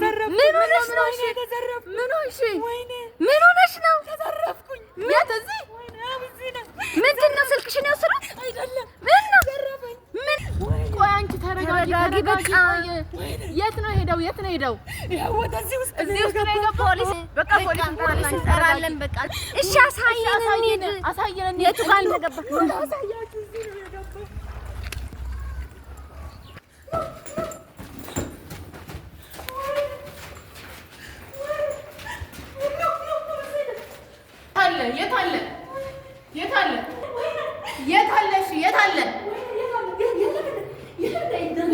ምን ሆነሽ ነው? ምን ሆንሽ? ምን ሆነሽ ነው? ተዘረፍኩኝ። የት? እዚህ? ምንድን ነው ስልክሽን የወሰዱት? ምን ነው? ምን? ቆይ አንቺ ተረጋጊ፣ ተረጋጊ፣ በቃ። የት ነው ሄደው? የት ነው ሄደው? እዚህ ውስጥ ነው የገባው። ፖሊስ በቃ ፖሊስ ፖሊስ እንጠራለን። በቃ እሺ፣ አሳየን፣ እንሂድ። አሳየን። የቱ ጋር እንደገባ? አለ የት አለ? የት አለ? የት አለ? እሺ የት አለ?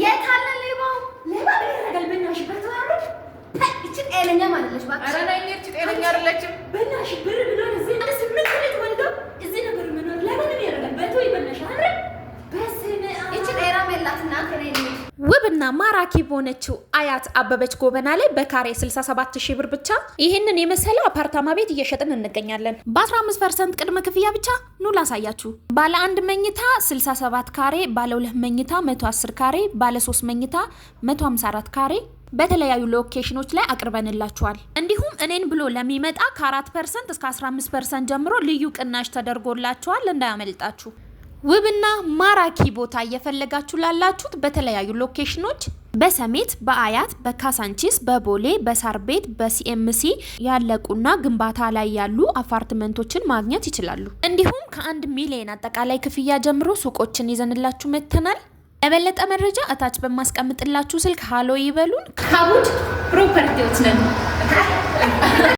የት አለ ሌባው? እቺ ጤነኛ ማለት እባክሽ። ኧረ ነይ እንሂድ። ጤነኛ አይደለችም። እቺ ጤናም የላት እናቴ ነይ እንሂድ። ውብና ማራኪ በሆነችው አያት አበበች ጎበና ላይ በካሬ 67 ሺህ ብር ብቻ ይህንን የመሰለ አፓርታማ ቤት እየሸጥን እንገኛለን። በ15% ቅድመ ክፍያ ብቻ። ኑ ላሳያችሁ። ባለ አንድ መኝታ 67 ካሬ፣ ባለ ሁለት መኝታ 110 ካሬ፣ ባለ ሶስት መኝታ 154 ካሬ በተለያዩ location ኦች ላይ አቅርበንላችኋል። እንዲሁም እኔን ብሎ ለሚመጣ ከ4% እስከ 15% ጀምሮ ልዩ ቅናሽ ተደርጎላችኋል። እንዳያመልጣችሁ። ውብና ማራኪ ቦታ እየፈለጋችሁ ላላችሁት በተለያዩ location ኦች በሰሚት፣ በአያት፣ በካሳንቺስ፣ በቦሌ፣ በሳር ቤት፣ በሲኤምሲ ያለቁና ግንባታ ላይ ያሉ አፓርትመንቶችን ማግኘት ይችላሉ። እንዲሁም ከ1 ሚሊዮን አጠቃላይ ክፍያ ጀምሮ ሱቆችን ይዘንላችሁ መጥተናል። ለበለጠ መረጃ እታች በማስቀምጥላችሁ ስልክ ሀሎ ይበሉን። ካቡድ property ዎች ነን።